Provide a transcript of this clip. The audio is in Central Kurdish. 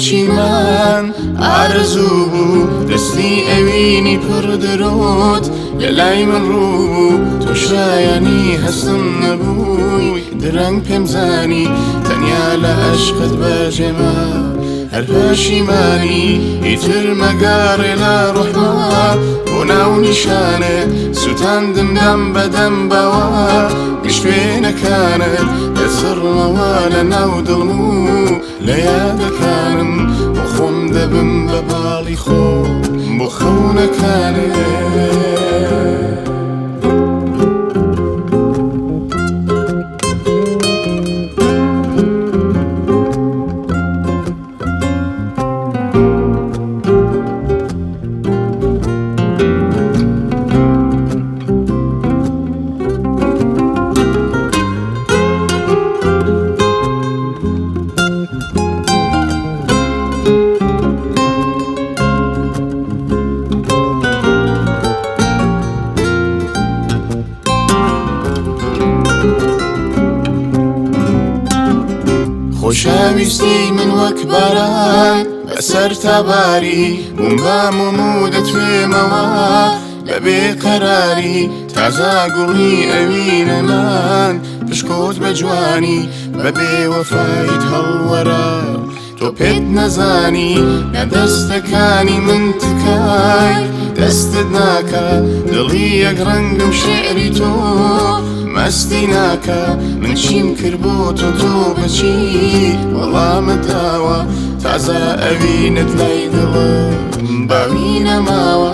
چیمان ئارەزوو بوو، دەستی ئەوینی پڕ درۆت لە لای من ڕوو بوو، تۆ شایانی هەستم نەبووی، درەنگ پێم زانی تەنیا لە ئەشقت بەجێما هەر پەشیمانی، ئیتر مەگەڕێ لە ڕۆحما بۆ ناو نیشانێ، سوتاندم دەم بەدەم بەوە گشت وێنەکانت، دەسڕمەوە لە ناو دڵم و لە یادەکانم، بۆ خۆم دەبم بە باڵی خۆ بۆ خەونەکانێ. خۆشەویستی من وەک باران بەسەر تاباری بووم، بام و و دەتوێمەوە بەبێ قەراری، تازە گوڵی ئەوینەمان پشکۆت بە جوانی، بەبێ وەفایت هەڵوەرە تۆ پێت نەزانی، نە دەستەکانی من تکای دەستت ناکە، دڵی یەک ڕەنگم شعری تۆ مەستی ناکە، من چیم کرد بۆ تۆ، تۆ بەچی وەڵامت داوە، تازە ئەوینت لای دڵم باوی نەماوە.